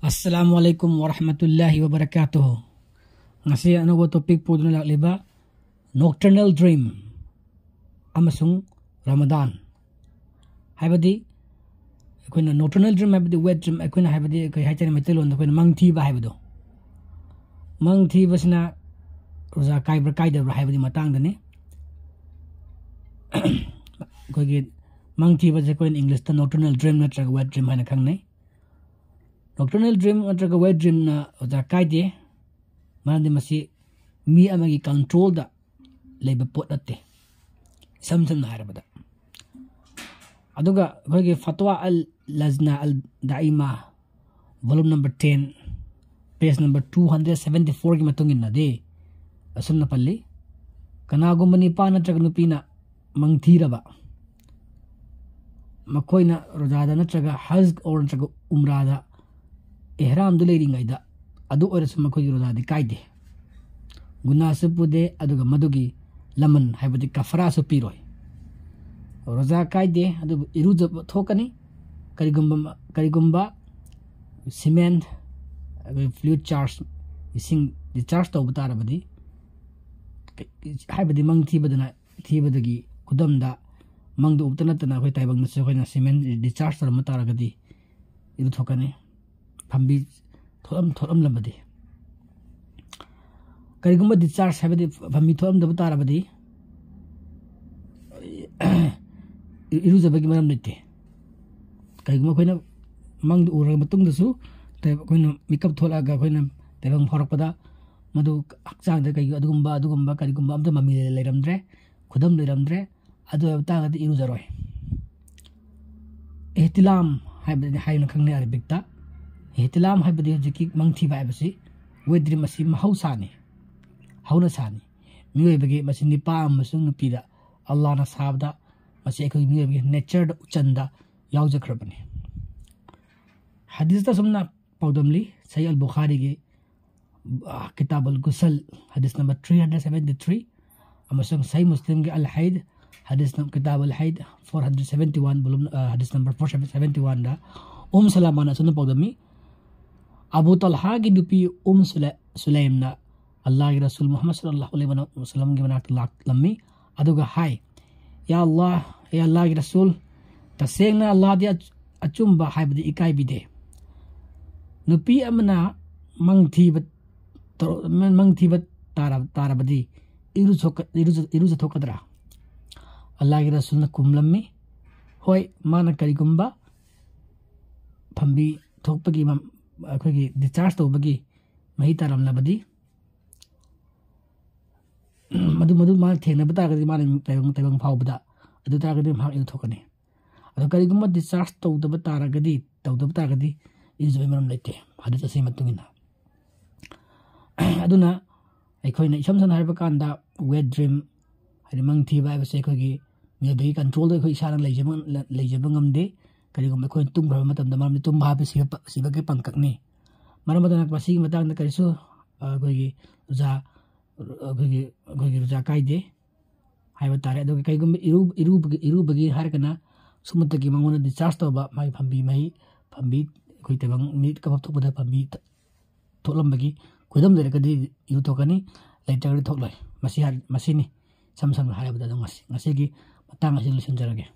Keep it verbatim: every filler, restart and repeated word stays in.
Assalamu alaikum wa rahmatullahi wa barakatuh. ꯉꯁꯤ ꯑꯅꯧꯕ topic ꯄꯨꯗꯨꯅ ꯂꯥꯛꯂꯤꯕ nocturnal dream ꯑꯃꯁꯨꯡ Ramadan ꯍꯥꯏꯕꯗꯤ ꯑꯩꯈꯣꯏꯅ nocturnal dream ꯍꯥꯏꯕꯗꯤ wet dream, ꯑꯩꯈꯣꯏꯅ ꯍꯥꯏꯕꯗꯤ ꯀꯩ ꯍꯥꯏꯇꯥꯔꯦ, ꯃꯩꯇꯩꯂꯣꯟꯗ ꯑꯩꯈꯣꯏꯅ ꯃꯪ ꯊꯤꯕ ꯍꯥꯏꯕꯗꯣ, ꯃꯪ ꯊꯤꯕꯁꯤꯅ ꯔꯣꯖꯥ ꯀꯥꯏꯕ꯭ꯔꯥ ꯀꯥꯏꯗꯕ꯭ꯔꯥ ꯍꯥꯏꯕꯒꯤ ꯃꯇꯥꯡꯗꯅꯤ꯫ ꯑꯩꯈꯣꯏꯒꯤ ꯃꯪ ꯊꯤꯕꯁꯦ ꯑꯩꯈꯣꯏꯅ English ꯇ nocturnal dream ꯅꯠꯇ꯭ꯔꯒ wet dream ꯍꯥꯏꯅ ꯈꯪꯅꯩ꯫ Nocturnal dream ꯅꯠꯇ꯭ꯔꯒ wet dream ꯅ ꯔꯣꯖꯥ ꯀꯥꯏꯗꯦ, ꯃꯔꯝꯗꯤ ꯃꯁꯤ ꯃꯤ ꯑꯃꯒꯤ control ꯗ ꯂꯩꯕ ꯄꯣꯠ ꯅꯠꯇꯦ, ꯏꯁꯝ ꯁꯝꯅ ꯍꯥꯏꯔꯕꯗ꯫ ꯑꯗꯨꯒ ꯑꯩꯈꯣꯏꯒꯤ Fatwa al Lajna al Daima, volume number ten, page number two hundred seventy four ꯒꯤ ꯃꯇꯨꯡ ꯏꯟꯅꯗꯤ ꯑꯁꯨꯝꯅ ꯄꯜꯂꯤ: ꯀꯅꯥꯒꯨꯝꯕ ꯅꯨꯄꯥ ꯅꯠꯇ꯭ꯔꯒ ꯅꯨꯄꯤꯅ ꯃꯪ ꯊꯤꯔꯕ, ꯃꯈꯣꯏꯅ ꯔꯣꯖꯥꯗ ꯅꯠꯇ꯭ꯔꯒ ꯍꯖ ꯑꯣꯔ ꯅꯠꯇ꯭ꯔꯒ ꯎꯝꯔꯥꯗ ꯏꯍ꯭ꯔꯥꯝꯗꯨ ꯂꯩꯔꯤꯉꯩꯗ, ꯑꯗꯨ ꯑꯣꯏꯔꯁꯨ ꯃꯈꯣꯏꯒꯤ ꯔꯣꯖꯥꯗꯤ ꯀꯥꯏꯗꯦ, ꯒꯨꯅꯥꯁꯨ ꯄꯨꯗꯦ, ꯑꯗꯨꯒ ꯃꯗꯨꯒꯤ ꯂꯃꯟ ꯍꯥꯏꯕꯗꯤ ꯀꯐꯔꯥꯁꯨ ꯄꯤꯔꯣꯏ꯫ ꯔꯣꯖꯥ ꯀꯥꯏꯗꯦ, ꯑꯗꯨꯕꯨ ꯏꯔꯨꯖꯕ ꯊꯣꯛꯀꯅꯤ꯫ ꯀꯔꯤꯒꯨꯝꯕ, ꯀꯔꯤꯒꯨꯝꯕ semen, ꯑꯩꯈꯣꯏ fluid charge, ꯏꯁꯤꯡ discharge ꯇꯧꯕ ꯇꯥꯔꯕꯗꯤ, ꯍꯥꯏꯕꯗꯤ ꯃꯪ ꯊꯤꯕꯗꯅ, ꯊꯤꯕꯗꯒꯤ ꯈꯨꯗꯝꯗ ꯃꯪꯗ ꯎꯕꯇ ꯅꯠꯇꯅ ꯑꯩꯈꯣꯏ ꯇꯥꯏꯕꯪꯗꯁꯨ ꯑꯩꯈꯣꯏꯅ semen discharge ꯇꯧꯔꯝꯕ ꯇꯥꯔꯒꯗꯤ ꯏꯔꯨꯊꯣꯛꯀꯅꯤ꯫ ꯐꯝꯕꯤ ꯊꯣꯛꯂꯝ-, ꯊꯣꯛꯂꯝꯂꯕꯗꯤ, ꯀꯔꯤꯒꯨꯝꯕ discharge ꯍꯥꯏꯕꯗꯤ ꯐꯝꯕꯤ ꯊꯣꯛꯂꯝꯗꯕ ꯇꯥꯔꯕꯗꯤ, ꯏꯔꯨꯖꯕꯒꯤ ꯃꯔꯝ ꯂꯩꯇꯦ꯫ ꯀꯔꯤꯒꯨꯝꯕ ꯑꯩꯈꯣꯏꯅ ꯃꯪꯗꯨ ꯎꯔꯕ ꯃꯇꯨꯡꯗꯁꯨ, ꯑꯩꯈꯣꯏꯅ ꯃꯤꯀꯞ ꯊꯣꯛꯂꯛꯑꯒ ꯑꯩꯈꯣꯏꯅ ꯇꯥꯏꯕꯪ ꯐꯥꯎꯔꯛꯄꯗ ꯃꯗꯨ ꯍꯛꯆꯥꯡꯗ ꯀꯩ ꯑꯗꯨꯒꯨꯝꯕ, ꯑꯗꯨꯒꯨꯝꯕ ꯀꯔꯤꯒꯨꯝꯕ ꯑꯝꯇ ꯃꯃꯤ ꯂꯩꯔꯝꯗ꯭ꯔꯦ, ꯈꯨꯗꯝ ꯂꯩꯔꯝꯗ꯭ꯔꯦ, ꯑꯗꯨ ꯑꯣꯏꯕ ꯇꯥꯔꯒꯗꯤ ꯏꯔꯨꯖꯔꯣꯏ꯫ ꯏꯍꯇꯤꯂꯥꯝ ꯍꯥꯏꯕꯗꯤ ꯍꯥꯏꯅ ꯈꯪꯅꯩ ꯑꯔꯕꯤꯛꯇ꯫ ꯏꯍꯇꯤꯂꯥꯝ ꯍꯥꯏꯕꯗꯤ ꯍꯧꯖꯤꯛꯀꯤ ꯃꯪ ꯊꯤꯕ ꯍꯥꯏꯕꯁꯤ wet dream ꯑꯁꯤ ꯃꯍꯧꯁꯥꯅꯤ, ꯍꯧꯅꯁꯥꯅꯤ꯫ ꯃꯤꯑꯣꯏꯕꯒꯤ, ꯃꯁꯤ ꯅꯨꯄꯥ ꯑꯃꯁꯨꯡ ꯅꯨꯄꯤꯗ ꯑꯜꯂꯥꯍꯅ ꯁꯥꯕꯗ, ꯃꯁꯤ ꯑꯩꯈꯣꯏ ꯃꯤꯑꯣꯏꯕꯒꯤ nature ꯗ, ꯎꯆꯟꯗ ꯌꯥꯎꯖꯈ꯭ꯔꯕꯅꯤ꯫ ꯍꯗꯤꯁꯇ ꯑꯁꯨꯝꯅ ꯄꯥꯎꯗꯝꯂꯤ, ꯁꯍꯤ ꯑꯜ ꯕꯨꯈꯥꯔꯤꯒꯤ, ꯑ, ꯀꯤꯇꯥꯕ ꯑꯜ ꯒꯨꯁꯜ, ꯍꯗꯤꯁ number three hundred seventy three, ꯑꯃꯁꯨꯡ ꯁꯍꯤ ꯃꯨꯁꯂꯤꯝꯒꯤ ꯑꯜ ꯍꯩꯗ, ꯍꯗꯤꯁ ꯅꯝ-, ꯀꯤꯇꯥꯕ ꯑꯜ ꯍꯩꯗ four hundred seventy one, volume, ꯑ, ꯍꯗꯤꯁ number four seventy one ꯗ ꯎꯝ ꯁꯂꯥꯃꯥꯅ ꯑꯁꯨꯝꯅ ꯄꯥꯎꯗꯝꯃꯤ: ꯑꯕꯨ ꯇꯜꯍꯥꯒꯤ ꯅꯨꯄꯤ ꯎꯝ ꯁꯨꯂꯦ-, ꯁꯨꯂꯦꯝꯅ ꯑꯜꯂꯥꯍꯒꯤ ꯔꯁꯨꯜ ꯃꯨꯍꯝꯃꯗ ꯁꯜꯂꯜꯂꯥꯍꯨ ꯑꯂꯩꯍꯤ ꯋꯁꯜꯂꯝꯒꯤ ꯃꯅꯥꯛꯇ ꯂꯥꯛꯂꯝꯃꯤ꯫ ꯑꯗꯨꯒ ꯍꯥꯏ, "ꯌꯥ ꯑꯜꯂꯥꯍ, ꯌꯥ ꯑꯜꯂꯥꯍꯒꯤ ꯔꯁꯨꯜ, ꯇꯁꯦꯡꯅ ꯑꯜꯂꯥꯍꯗꯤ ꯑꯆ-, ꯑꯆꯨꯝꯕ ꯍꯥꯏꯕꯗꯤ ꯏꯀꯥꯏꯕꯤꯗꯦ꯫ ꯅꯨꯄꯤ ꯑꯃꯅ ꯃꯪꯊꯤꯕ ꯇꯧ-, ꯃꯪꯊꯤꯕ ꯇꯥꯔ-, ꯇꯥꯔꯕꯗꯤ ꯏꯔꯨꯊꯣꯛꯀ-, ꯏꯔꯨꯖ-, ꯏꯔꯨꯖꯊꯣꯛꯀꯗ꯭ꯔꯥ?" ꯑꯜꯂꯥꯍꯒꯤ ꯔꯁꯨꯜꯅ ꯈꯨꯝꯂꯝꯃꯤ, "ꯍꯣꯏ, ꯃꯥꯅ ꯀꯔꯤꯒꯨꯝꯕ ꯐꯝꯕꯤ ꯊꯣꯛꯄꯒꯤ ꯃꯝ-, ꯑꯩꯈꯣꯏꯒꯤ discharge ꯇꯧꯕꯒꯤ ꯃꯍꯤ ꯇꯥꯔꯝꯂꯕꯗꯤ, ꯃꯗꯨ, ꯃꯗꯨ ꯃꯥꯅ ꯊꯦꯡꯅꯕ ꯇꯥꯔꯒꯗꯤ, ꯃꯥꯅ ꯇꯥꯏꯕꯪ, ꯇꯥꯏꯕꯪ ꯐꯥꯎꯕꯗ, ꯑꯗꯨ ꯇꯥꯔꯒꯗꯤ ꯃꯍꯥꯛ ꯏꯔꯨꯊꯣꯛꯀꯅꯤ꯫ ꯑꯗꯣ ꯀꯔꯤꯒꯨꯝꯕ discharge ꯇꯧꯗꯕ ꯇꯥꯔꯒꯗꯤ, ꯇꯧꯗꯕ ꯇꯥꯔꯒꯗꯤ ꯏꯔꯨꯖꯕꯒꯤ ꯃꯔꯝ ꯂꯩꯇꯦ, ꯍꯗꯤꯁ ꯑꯁꯤꯒꯤ ꯃꯇꯨꯡ ꯏꯟꯅ꯫ ꯑꯗꯨꯅ ꯑꯩꯈꯣꯏꯅ ꯏꯁꯝ ꯁꯝꯅ ꯍꯥꯏꯔꯕ ꯀꯥꯟꯗ, wet dream, ꯍꯥꯏꯗꯤ ꯃꯪ ꯊꯤꯕ ꯍꯥꯏꯕꯁꯦ ꯑꯩꯈꯣꯏꯒꯤ ꯃꯤꯑꯣꯏꯕꯒꯤ control-ꯗ ꯑꯩꯈꯣꯏ ꯏꯁꯥꯅ ꯂꯩꯖꯕ, ꯂꯩꯖꯕ ꯉꯝꯗꯦ꯫ ꯀꯔꯤꯒꯨꯝꯕ ꯑꯩꯈꯣꯏꯅ ꯇꯨꯝꯈ꯭ꯔꯕ ꯃꯇꯝꯗ, ꯃꯔꯝꯗꯤ ꯇꯨꯝꯕ ꯍꯥꯏꯕꯁꯤ ꯁꯤꯕ ꯄ-, ꯁꯤꯕꯒꯤ ꯄꯥꯡꯀꯛꯅꯤ꯫ ꯃꯔꯝ ꯑꯗꯨꯅ ꯃꯁꯤꯒꯤ ꯃꯇꯥꯡꯗ ꯀꯔꯤꯁꯨ, ꯑ, ꯑꯩꯈꯣꯏꯒꯤ ꯔꯨꯖꯥ, ꯑꯩꯈꯣꯏꯒꯤ, ꯑꯩꯈꯣꯏꯒꯤ ꯔꯨꯖꯥ ꯀꯥꯏꯗꯦ ꯍꯥꯏꯕ ꯇꯥꯔꯦ꯫ ꯑꯗꯨꯒ ꯀꯩꯒꯨꯝꯕ ꯏꯔꯨ-, ꯏꯔꯨꯕꯒꯤ, ꯏꯔꯨꯕꯒꯤ ꯍꯥꯏꯔꯒꯅ ꯁꯨꯞꯅꯇꯒꯤ ꯃꯉꯣꯟꯗ discharge ꯇꯧꯕ ꯃꯥꯒꯤ ꯐꯝꯕꯤ ꯃꯍꯤ, ꯐꯝꯕꯤ ꯑꯩꯈꯣꯏ ꯇꯥꯏꯕꯪ ꯃꯤꯠ ꯀꯞ ꯊꯣꯛꯄꯗ ꯐꯝꯕꯤ ꯊ-, ꯊꯣꯛꯂꯝꯕꯒꯤ ꯈꯨꯗꯝ ꯂꯩꯔꯒꯗꯤ ꯏꯔꯨꯊꯣꯛꯀꯅꯤ, ꯂꯩꯇ꯭ꯔꯒꯗꯤ ꯊꯣꯛꯂꯣꯏ꯫ ꯃꯁꯤ ꯍꯥꯏ-, ꯃꯁꯤꯅꯤ ꯏꯁꯝ ꯁꯝꯅ ꯍꯥꯏꯔꯕꯗ꯫ ꯑꯗꯨꯝ ꯉꯁꯤ, ꯉꯁꯤꯒꯤ ꯃꯇꯥꯡ ꯑꯁꯤ ꯂꯣꯏꯁꯤꯟꯖꯔꯒꯦ꯫